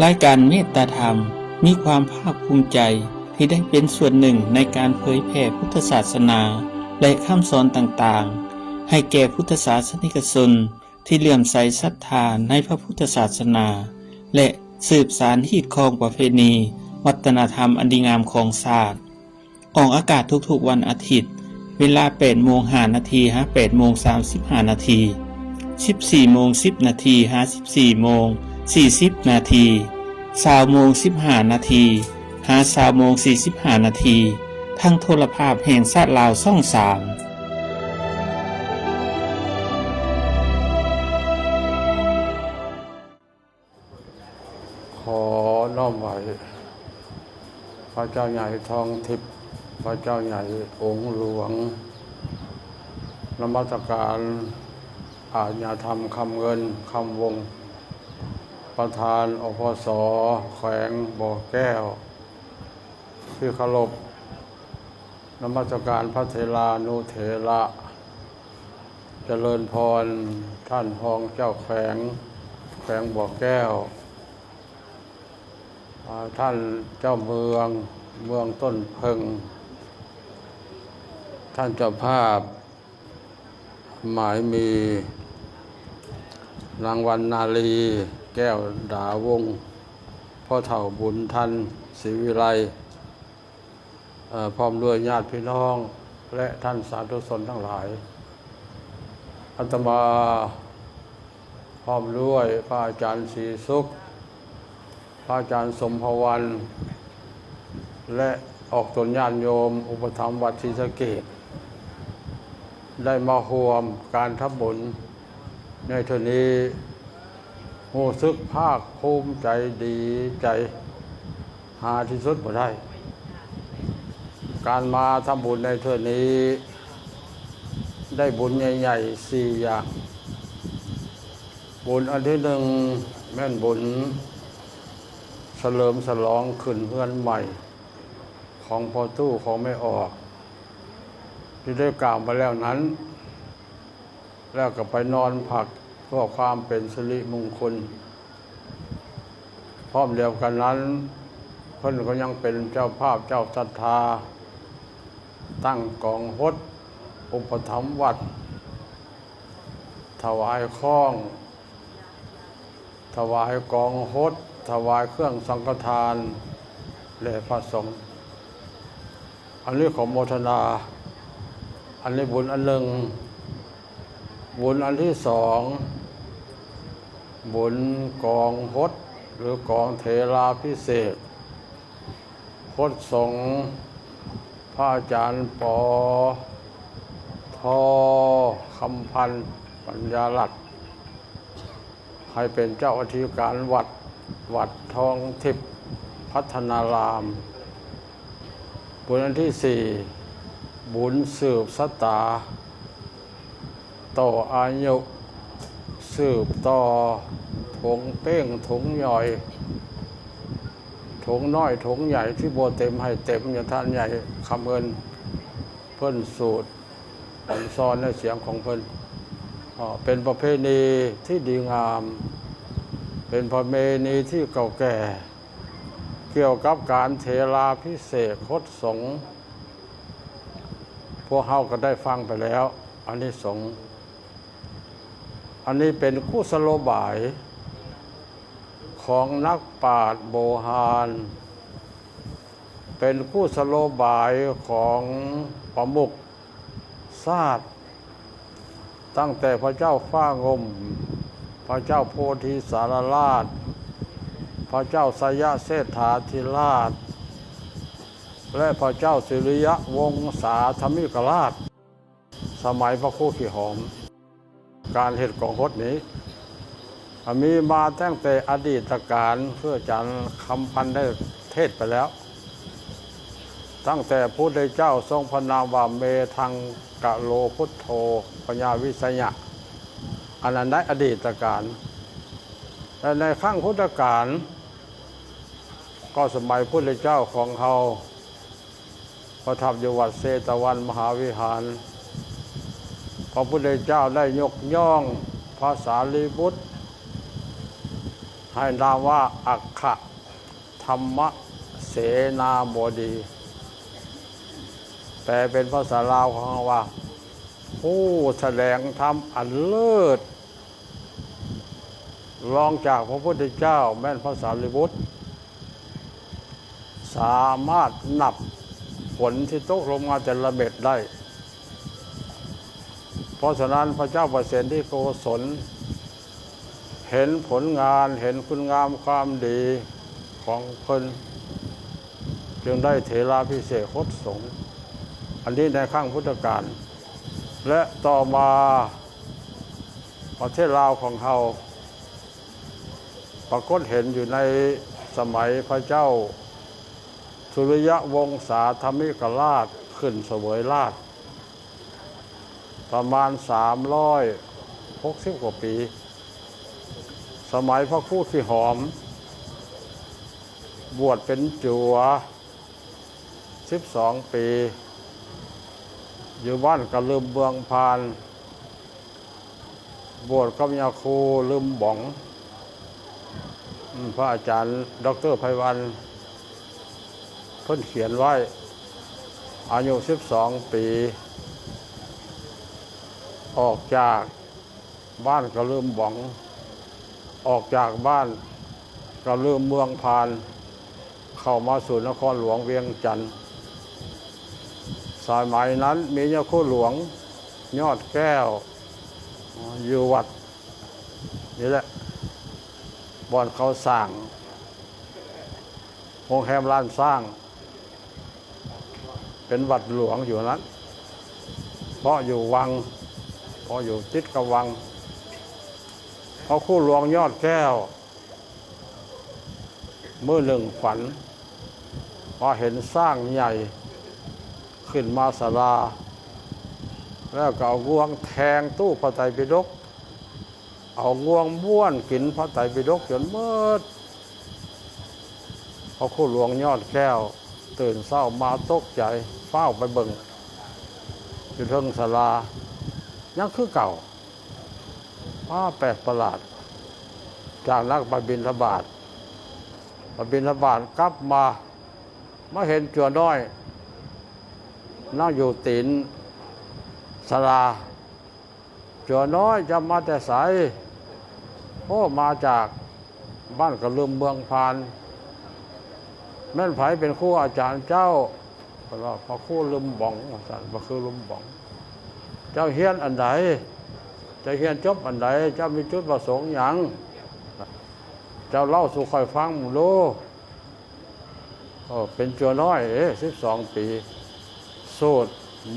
ລາຍການເມດຕາທຳ ມີຄວາມພາກພູມໃຈທີ່ໄດ້ເປັນສ່ວນໜຶ່ງໃນການເຜີຍແຜ່ພຸດທະສາສະໜາ ແລະ ຄຳສອນຕ່າງໆ ໃຫ້ແກ່ພຸດທະສາສະນິກະຊົນທີ່ເຫຼື້ອມໃສສັດທາໃນພະພຸດທະສາສະໜາ ແລະ ສືບສານຮີດຄອງປະເພນີ ວັດທະນະທຳອັນດີງາມຂອງຊາດ. ອອກອາກາດທຸກໆວັນອາທິດ ເວລາແປດໂມງຫ້ານາທີ ຫາແປດໂມງສາມສິບຫ້ານາທີ, ສິບສີ່ໂມງສິບນາທີ ຫາສິບສີ່ໂມງສີ່ສິບນາທີ, ຊາວໂມງສິບຫ້ານາທີ ຫາຊາວໂມງສີ່ສິບຫ້ານາທີ ທາງໂທລະພາບແຫ່ງຊາດລາວຊ່ອງສາມ. ຂໍນ້ອມໄຫວ້ພະເຈົ້າໃຫຍ່ທອງທິບ, ພະເຈົ້າໃຫຍ່ອົງຫຼວງ, ນະມັດສະການອາຍາທຳຄຳເງິນ ຄຳວົງ, ປະທານ ອພສ ແຂວງບໍ່ແກ້ວ ທີ່ເຄົາລົບ. ນະມັດສະການພະເຖລານຸເຖລະ, ຈະເລີນພອນທ່ານຮອງເຈົ້າແຂວງ ແຂວງບໍ່ແກ້ວ, ອາ, ທ່ານເຈົ້າເມືອງ ເມືອງຕົ້ນເຜິ້ງ, ທ່ານເຈົ້າພາບ ໝາຍມີ ນາງວັນນາລີ ແກ້ວດາວົງ, ພໍ່ເຖົ້າບຸນທັນ ສີວິໄລ, ເອີ, ພ້ອມດ້ວຍຍາດພີ່ນ້ອງ ແລະ ທ່ານສາທຸຊົນທັງຫຼາຍ. ອາດຕະມາ ພ້ອມດ້ວຍພະອາຈານສີສຸກ, ພະອາຈານສົມພະວັນ ແລະ ອອກຕົນຍາດໂຍມອຸປະຖຳວັດສີສະເກດ ໄດ້ມາຮ່ວມການທຳບຸນໃນເທື່ອນີ້ ຮູ້ສຶກພາກພູມໃຈ ດີໃຈ ຫາທີ່ສຸດບໍ່ໄດ້. ການມາທຳບຸນໃນເທື່ອນີ້ ໄດ້ບຸນໃຫຍ່ໆສີ່ຢ່າງ. ບຸນອັນທີໜຶ່ງ ແມ່ນບຸນສະເຫຼີມສະຫຼອງຂຶ້ນເຮືອນໃໝ່ຂອງພໍ່ຕູ້ຂອງແມ່ອອກ ທີ່ໄດ້ກ່າວມາແລ້ວນັ້ນ, ແລ້ວກໍໄປນອນພັກເພື່ອຄວາມເປັນສິລິມຸງຄຸນ. ພ້ອມດຽວກັນນັ້ນ, ເພິ່ນກໍຍັງເປັນເຈົ້າພາບເຈົ້າສັດທາ ຕັ້ງກອງຫົດອຸປະຖຳວັດ, ຖວາຍຄ້ອງ, ຖວາຍກອງຫົດ, ຖວາຍເຄື່ອງສັງຄະທານ ແລະ ພະສົງ. ອັນນີ້ຂໍໂມທະນາ. ອັນນີ້ບຸນອັນໜຶ່ງ. ບຸນອັນທີສອງ ບຸນກອງຫົດ ຫຼື ກອງເຖລາພິເສກ ຫົດສົງ ພະອາຈານ ປ ທ ຄຳພັນ ປັນຍາລັດ ໃຫ້ເປັນເຈົ້າອະທິການວັດ ວັດທອງທິບພັດທະນາລາມ. ບຸນອັນທີສີ່ ບຸນສືບຊະຕາ ຕໍ່ອາຍຸ ສືບຕໍ່ຖົງເປ້ງຖົງຍ່ອຍ ຖົງນ້ອຍຖົງໃຫຍ່ທີ່ບໍ່ເຕັມໃຫ້ເຕັມ ຍາທ່ານໃຫຍ່ຄຳເງິນ ເພິ່ນສູດ ສອນໃນສຽງຂອງເພິ່ນ ເປັນປະເພນີທີ່ດີງາມ ເປັນປະເພນີທີ່ເກົ່າແກ່ ກ່ຽວກັບການເຖລາພິເສກຫົດສົງ ພວກເຮົາກໍໄດ້ຟັງໄປແລ້ວອານິສົງ. ອັນນີ້ເປັນກຸສະໂລບາຍຂອງນັກປາດໂບຮານ ເປັນກຸສະໂລບາຍຂອງປະມຸກຊາດ ຕັ້ງແຕ່ພະເຈົ້າຟ້າງຸ່ມ, ພະເຈົ້າໂພທິສາລະລາດ, ພະເຈົ້າໄຊຍະເຊດຖາທິລາດ ແລະ ພະເຈົ້າສິລິຍະວົງສາທະມິກະລາດ ສະໄໝພະຄູຂີ້ຫອມ. ການເຮັດກອງຫົດນີ້ ອາ ມີມາຕັ້ງແຕ່ອະດີດຕະການ ຄືອາຈານຄຳພັນໄດ້ເທດໄປແລ້ວ, ຕັ້ງແຕ່ພຸດທະເຈົ້າຊົງພະນາມວ່າ ເມທັງກະໂລພຸດໂທ ພະຍາວິໄຊຍະ, ອັນນັ້ນໄດ້ອະດີດຕະການ. ແລະ ໃນຄັ້ງພຸດທະການ ກໍສະໄໝພຸດທະເຈົ້າຂອງເຮົາ ປະທັບຢູ່ວັດເຊຕະວັນມະຫາວິຫານ, ພະພຸດທະເຈົ້າໄດ້ຍົກຍ້ອງພະສາລີບຸດ ໃຫ້ນາມວ່າອັກຄະທຳມະເສນາບໍດີ ແປເປັນພາສາລາວຂອງເຮົາວ່າ ຜູ້ສະແດງທຳອັນເລີດ ລອງຈາກພະພຸດທະເຈົ້າແມ່ນພະສາລີບຸດ ສາມາດນັບຝົນທີ່ຕົກລົງມາແຕ່ລະເມັດໄດ້. ເພາະສະນັ້ນ ພະເຈົ້າປະເສນທິໂກສົນເຫັນຜົນງານ ເຫັນຄຸນງາມຄວາມດີຂອງເພິ່ນ ຈຶ່ງໄດ້ເຖລາພິເສກຫົດສົງ ອັນນີ້ໃນຄັ້ງພຸດທະການ ແລະ ຕໍ່ມາປະເທດລາວຂອງເຮົາ ປາກົດເຫັນຢູ່ໃນສະໄໝພະເຈົ້າສຸລິຍະວົງສາທຳມິກະລາດຂຶ້ນສະເຫວີຍລາດ ປະມານສາມຮ້ອຍຫົກສິບກວ່າປີ ສະໄໝພະຄູຂີ້ຫອມ ບວດເປັນຈົວສິບສອງປີ ຢູ່ບ້ານກະລຶມເມືອງພານ ບວດກັບຍາຄູລຶມບອງ ອາ ພະອາຈານ ດອກເຕີ ໄພວັນ ເພິ່ນຂຽນໄວ້ ອາຍຸສິບສອງປີ ອອກຈາກບ້ານກະລຶມບອງ ອອກຈາກບ້ານກະລຶມເມືອງພານ ເຂົ້າມາສູ່ນະຄອນຫຼວງວຽງຈັນ. ສະໄໝນັ້ນມີຍາຄູຫຼວງຍອດແກ້ວຢູ່ວັດນີ້ແຫຼະ ບ່ອນເຂົາສ້າງໂຮງແຮມລ້ານຊ້າງ ເປັນວັດຫຼວງຢູ່ນັ້ນ ເພາະຢູ່ວັງ ເພາະຢູ່ຕິດກັບວັງ. ພະຄູຫຼວງຍອດແກ້ວ ມື້ໜຶ່ງຝັນວ່າເຫັນຊ້າງໃຫຍ່ຂຶ້ນມາສາລາ ແລ້ວກໍເອົາງວງແທງຕູ້ພະໄຕປິດົກ ເອົາງວງບ້ວນກິນພະໄຕປິດົກຈົນໝົດ. ພະຄູຫຼວງຍອດແກ້ວຕື່ນເຊົ້າມາຕົກໃຈ ຟ້າວໄປເບິ່ງຢູ່ເທິງສາລາ ຍັງຄືເກົ່າ. ປ້າ ແປກປະຫຼາດ ຈາກນັ້ນໄປບິນທະບາດ ໄປບິນທະບາດກັບມາ ມາເຫັນຈົວນ້ອຍນັ່ງຢູ່ຕີນສາລາ. ຈົວນ້ອຍ ເຈົ້າມາແຕ່ໃສ? ໂອ້ ມາຈາກບ້ານກະລຶມເມືອງພານ. ແມ່ນໃຜເປັນຄູອາຈານເຈົ້າ? ເພິ່ນວ່າ ພະຄູລຶມບອງ ວ່າຊັ້ນ ພະຄູລຶມບອງ. ເຈົ້າຮຽນອັນໃດ? ເຈົ້າຮຽນຈົບອັນໃດ? ເຈົ້າມີຈຸດປະສົງຫຍັງ? ເຈົ້າເລົ່າສູ່ຂ້ອຍຟັງເບິ່ງດູ. ເອີ ເປັນຈົວນ້ອຍເດ້ ສິບສອງປີ ສູດ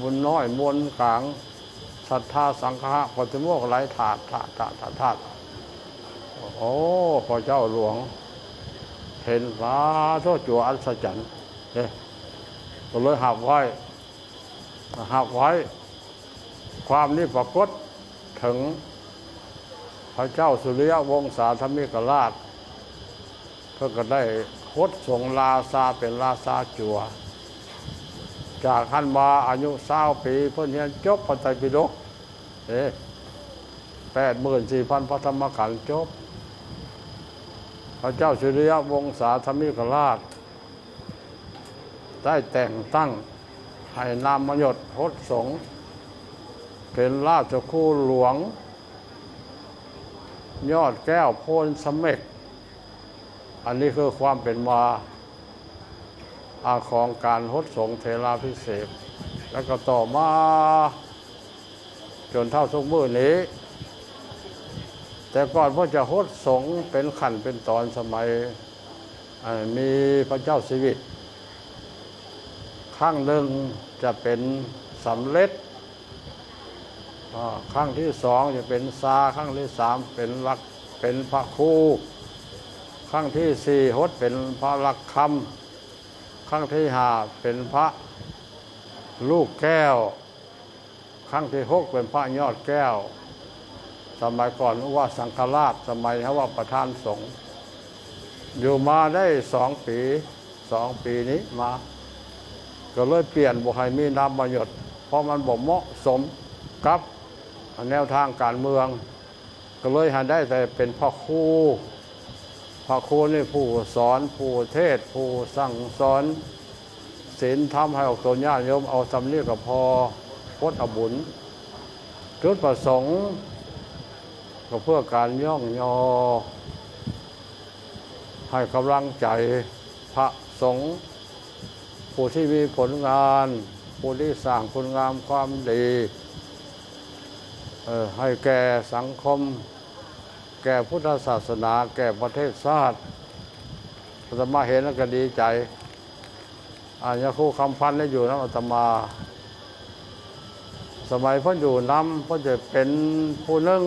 ບຸນນ້ອຍມົນກາງ ສັດທາສັງຄະປະຕິໂມກ ໄຫຼຖາດ ຖາດ ຖາດ ຖາດ ຖາດ. ໂອ້ ພະເຈົ້າຫຼວງເຫັນ ປາໂທ ຈົວອັດສະຈັນເດ້ ກໍເລີຍຮັບໄວ້ ຮັບໄວ້. ຄວາມນີ້ປາກົດເຖິງພະເຈົ້າສຸລິຍະວົງສາທຳມິກະລາດ ເພິ່ນກໍໄດ້ຫົດສົງລາຊາເປັນລາຊາຈົວ. ຈາກຫັ້ນມາອາຍຸຊາວປີ ເພິ່ນຮຽນຈົບພະໄຕປິດົກເດ້ ແປດໝື່ນສີ່ພັນພະທຳມະຂັນ ຈົບ. ພະເຈົ້າສຸລິຍະວົງສາທຳມິກະລາດ ໄດ້ແຕ່ງຕັ້ງໃຫ້ນາມມະຍົດຫົດສົງ ເປັນລາຊະຄູຫຼວງຍອດແກ້ວໂພນສະເໝັກ. ອັນນີ້ຄືຄວາມເປັນມາ ອາ ຂອງການຫົດສົງເຖລາພິເສກ ແລ້ວກໍຕໍ່ມາ ຈົນເທົ່າທຸກມື້ນີ້. ແຕ່ກ່ອນເພິ່ນຈະຫົດສົງເປັນຂັ້ນເປັນຕອນ ສະໄໝ ເອີ ມີພະເຈົ້າຊີວິດ ຄັ້ງໜຶ່ງຈະເປັນສຳເລັດ ເອີ ຄັ້ງທີສອງຈະເປັນຊາ ຄັ້ງທີສາມເປັນລັກ ເປັນພະຄູ ຄັ້ງທີສີ່ຫົດເປັນພະລັກຄຳ ຄັ້ງທີຫ້າເປັນພະລູກແກ້ວ ຄັ້ງທີຫົກເປັນພະຍອດແກ້ວ. ສະໄໝກ່ອນເອີ້ນວ່າສັງຄະລາດ ສະໄໝເຮົາວ່າປະທານສົງ. ຢູ່ມາໄດ້ສອງປີ ສອງປີນີ້ມາ ກໍເລີຍປ່ຽນບໍ່ໃຫ້ມີນາມມະຍົດ ເພາະມັນບໍ່ເໝາະສົມກັບແນວທາງການເມືອງ. ກໍເລີຍໃຫ້ໄດ້ແຕ່ເປັນພະຄູ ພະຄູນີ້ຜູ້ສອນ ຜູ້ເທດ ຜູ້ສັ່ງສອນສິນທຳໃຫ້ອອກຕົນຍາດໂຍມ ເອົາສ່ຳນີ້ກໍພໍ ປົດເອົາບຸນ. ຈຸດປະສົງກໍເພື່ອການຍ້ອງຍໍ ໃຫ້ກຳລັງໃຈພະສົງ ຜູ້ທີ່ມີຜົນງານ ຜູ້ທີ່ສ້າງຄຸນງາມຄວາມດີ ເອີ ໃຫ້ແກ່ສັງຄົມ ແກ່ພຸດທະສາສະໜາ ແກ່ປະເທດຊາດ. ອາດຕະມາເຫັນແລ້ວກໍດີໃຈ. ອາ ຍາຄູຄຳພັນໄດ້ຢູ່ນຳອາດຕະມາ ສະໄໝເພິ່ນຢູ່ນຳ ເພິ່ນຈະເປັນຜູ້ໜຶ່ງ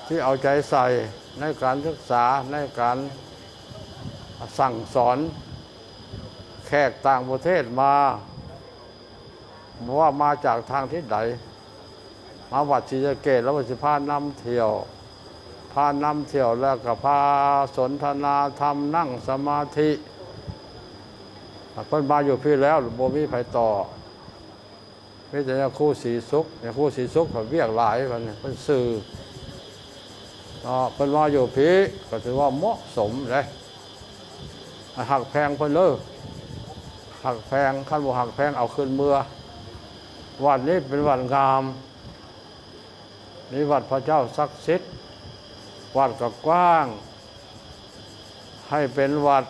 ທີ່ເອົາໃຈໃສ່ໃນການສຶກສາ ໃນການສັ່ງສອນແຂກຕ່າງປະເທດມາ ບໍ່ວ່າມາຈາກທາງທິດໃດ ມາວັດສີສະເກດ ແລ້ວວ່າຊິພານຳທ່ຽວ ພານຳທ່ຽວ ແລ້ວກໍພາສົນທະນາທຳ ນັ່ງສະມາທິ. ເພິ່ນມາຢູ່ພີ້ແລ້ວ ບໍ່ມີໃຜຕໍ່ ມີແຕ່ຍາຄູສີສຸກ. ຍາຄູສີສຸກເພິ່ນວຽກຫຼາຍ ເພິ່ນ ເພິ່ນຊື່ເນາະ ເພິ່ນມາຢູ່ພີ້ກໍຖືວ່າເໝາະສົມເດ້. ໃຫ້ຮັກແພງເພິ່ນເດີ ຮັກແພງ ຄັນບໍ່ຮັກແພງເອົາຄືນເມືອ. ວັດນີ້ເປັນວັດງາມ ມີວັດພະເຈົ້າສັກສິດ ວັດກໍກວ້າງ ໃຫ້ເປັນວັດ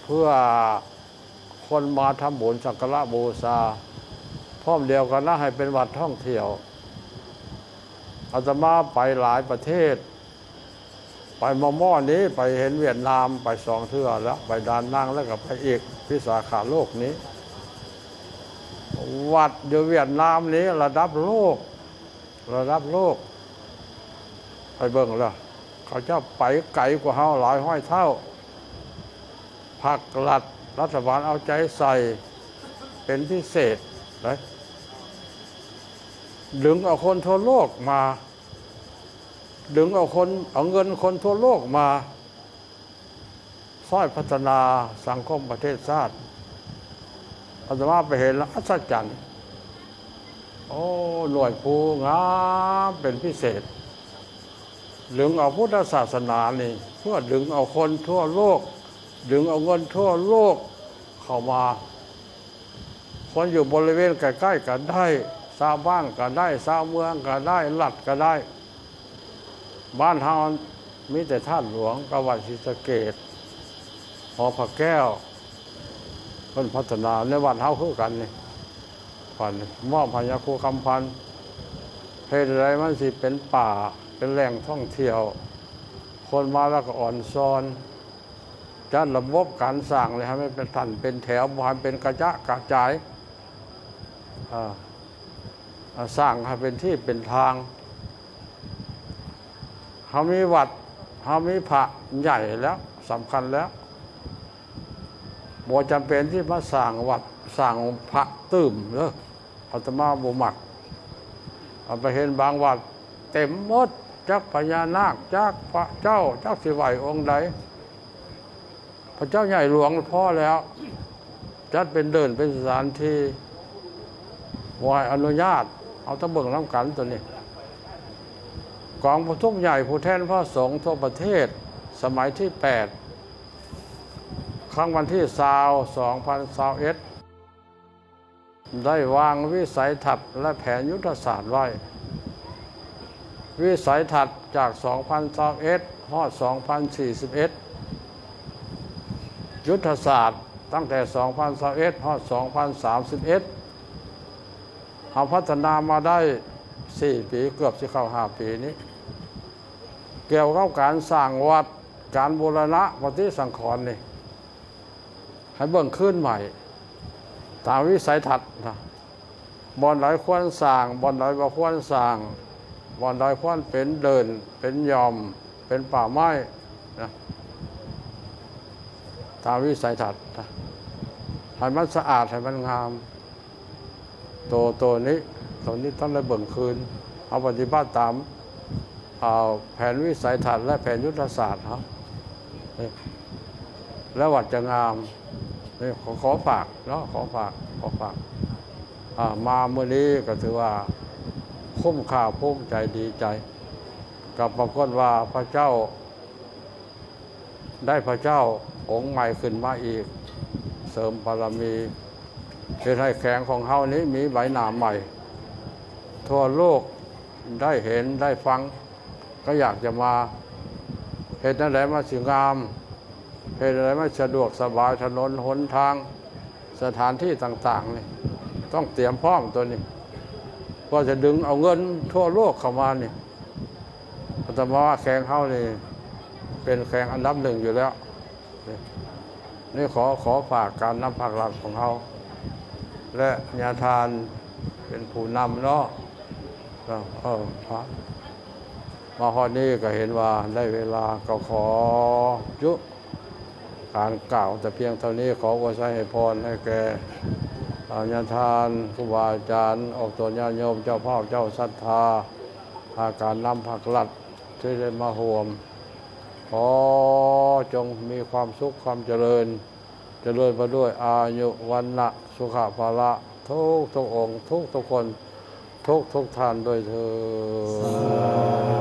ເພື່ອຄົນມາທຳບຸນສັກກາລະບູຊາ ພ້ອມດຽວກັນນະ ໃຫ້ເປັນວັດທ່ອງທ່ຽວ. ອາດຕະມາໄປຫຼາຍປະເທດ ໄປມໍ່ໆນີ້ໄປເຫັນຫວຽດນາມໄປສອງເທື່ອແລ້ວ ໄປດານນັງ ແລ້ວກໍໄປອີກ ວິສາຂະໂລກນີ້. ວັດຢູ່ຫວຽດນາມນີ້ລະດັບໂລກ ລະດັບໂລກ ໄປເບິ່ງແລ້ວ ເຂົາເຈົ້າໄປໄກກວ່າເຮົາຫຼາຍຮ້ອຍເທົ່າ. ພັກລັດ ລັດຖະບານເອົາໃຈໃສ່ເປັນພິເສດເດ້ ດຶງເອົາຄົນທົ່ວໂລກມາ ດຶງເອົາຄົນ ເອົາເງິນຄົນທົ່ວໂລກມາຊ່ອຍພັດທະນາສັງຄົມປະເທດຊາດ. ອາດຕະມາໄປເຫັນແລ້ວອັດສະຈັນ ໂອ້ ໜ່ວຍພູງາມເປັນພິເສດ ດຶງເອົາພຸດທະສາສະໜານີ້ ເພື່ອດຶງເອົາຄົນທົ່ວໂລກ ດຶງເອົາເງິນທົ່ວໂລກເຂົ້າມາ. ຄົນຢູ່ບໍລິເວນໃກ້ໆກໍໄດ້ ຊາວບ້ານກໍໄດ້ ຊາວເມືອງກໍໄດ້ ລັດກໍໄດ້. ບ້ານເຮົາມີແຕ່ທາດຫຼວງກັບວັດສີສະເກດ ຫໍພະແກ້ວ ເພິ່ນພັດທະນາ. ໃນວັດເຮົາຄືກັນນີ້ ບັດນີ້ມອບໃຫ້ຍາຄູຄຳພັນ ເຮັດໃດມັນຊິເປັນປ່າ ເປັນແຫຼ່ງທ່ອງທ່ຽວ ຄົນມາແລ້ວກໍອ່ອນຊອນ. ຈັດລະບົບການສ້າງນີ້ໃຫ້ມັນເປັນຖັນເປັນແຖວ ບໍ່ໃຫ້ເປັນກະຈະກະຈາຍ ເອີ ສ້າງໃຫ້ເປັນທີ່ເປັນທາງ. ເຮົາມີວັດ ເຮົາມີພະໃຫຍ່ແລ້ວ ສຳຄັນແລ້ວ ບໍ່ຈຳເປັນທີ່ມາສ້າງວັດ ສ້າງພະຕື່ມເດີ. ອາດຕະມາບໍ່ມັກ ເອົາໄປເຫັນບາງວັດເຕັມໝົດ ຈັກພະຍານາກ ຈັກພະເຈົ້າ ຈັກຊິໄຫວ້ອົງໃດ. ພະເຈົ້າໃຫຍ່ຫຼວງພໍແລ້ວ ຈັດເປັນເດີ່ນເປັນສະຖານທີ່ ບໍ່ໃຫ້ອະນຸຍາດ. ເຮົາຕ້ອງເບິ່ງນຳກັນໂຕນີ້ ກອງປະຊຸມໃຫຍ່ຜູ້ແທນພະສົງທົ່ວປະເທດ ສະໄໝທີແປດ ຄັ້ງວັນທີຊາວ ສອງພັນຊາວເອັດ ໄດ້ວາງວິໄສທັດ ແລະ ແຜນຍຸດທະສາດໄວ້. ວິໄສທັດຈາກສອງພັນຊາວເອັດ ຮອດສອງພັນສີ່ສິບເອັດ ຍຸດທະສາດຕັ້ງແຕ່ສອງພັນຊາວເອັດ ຮອດສອງພັນສາມສິບເອັດ ເຮົາພັດທະນາມາໄດ້ສີ່ປີ ເກືອບຊິເຂົ້າຫ້າປີນີ້ ກ່ຽວກັບການສ້າງວັດ ການບູລະນະປະຕິສັງຂອນນີ້ ໃຫ້ເບິ່ງຄືນໃໝ່ຕາມວິໄສທັດນະ ບ່ອນໃດຄວນສ້າງ ບ່ອນໃດບໍ່ຄວນສ້າງ ບ່ອນໃດຄວນເປັນເດີ່ນ ເປັນຫຍ່ອມ ເປັນປ່າໄມ້ນະ ຕາມວິໄສທັດນະ ໃຫ້ມັນສະອາດ ໃຫ້ມັນງາມ. ໂຕ ໂຕນີ້ ໂຕນີ້ຕ້ອງໄດ້ເບິ່ງຄືນ ເຮົາປະຕິບັດຕາມ ເອົາແຜນວິໄສທັດ ແລະ ແຜນຍຸດທະສາດເຮົາ ແລ້ວວັດຈະງາມ. ນີ້ ຂໍ ຂໍຝາກເນາະ ຂໍຝາກ ຂໍຝາກ ອາ ມາມື້ນີ້ກໍຖືວ່າຄຸ້ມຄ່າ ພູມໃຈ ດີໃຈ ກໍປາກົດວ່າພະເຈົ້າ ໄດ້ພະເຈົ້າອົງໃໝ່ຂຶ້ນມາອີກ ເສີມບາລະມີ ເຮັດໃຫ້ແຂວງຂອງເຮົານີ້ມີໃບໜາມໃໝ່ ທົ່ວໂລກໄດ້ເຫັນໄດ້ຟັງ ກໍຢາກຈະມາ ເຮັດແນວໃດມັນຊິງາມ ເຮັດແນວໃດມັນສະດວກສະບາຍ ຖະໜົນຫົນທາງ ສະຖານທີ່ຕ່າງໆນີ້ ຕ້ອງຕຽມພ້ອມໂຕນີ້ ເພື່ອຈະດຶງເອົາເງິນທົ່ວໂລກເຂົ້າມານີ້ ອາດຕະມາວ່າແຂວງເຮົານີ້ເປັນແຂວງອັນດັບໜຶ່ງຢູ່ແລ້ວ. ນີ້ ນີ້ຂໍ ຂໍຝາກການນຳພາກລັດຂອງເຮົາ ແລະ ຍາທ່ານເປັນຜູ້ນຳເນາະ. ເອີ ມາຮອດນີ້ກໍເຫັນວ່າໄດ້ເວລາ ກໍຂໍຍຸການກ່າວແຕ່ພຽງເທົ່ານີ້. ຂໍອວຍໄຊໃຫ້ພອນໃຫ້ແກ່ ອາ ຍາທ່ານ ຄູບາອາຈານ ອອກຕົນຍາດໂຍມ ເຈົ້າພາບເຈົ້າສັດທາ ອາ ການນຳພາກລັດທີ່ໄດ້ມາຮ່ວມ ຂໍຈົ່ງມີຄວາມສຸກຄວາມຈະເລີນ ຈະເລີນໄປດ້ວຍອາຍຸ ວັນນະ ສຸຂະ ພະລະ ທຸກໆອົງ ທຸກໆຄົນ ທຸກໆທ່ານດ້ວຍເທີ້ນ.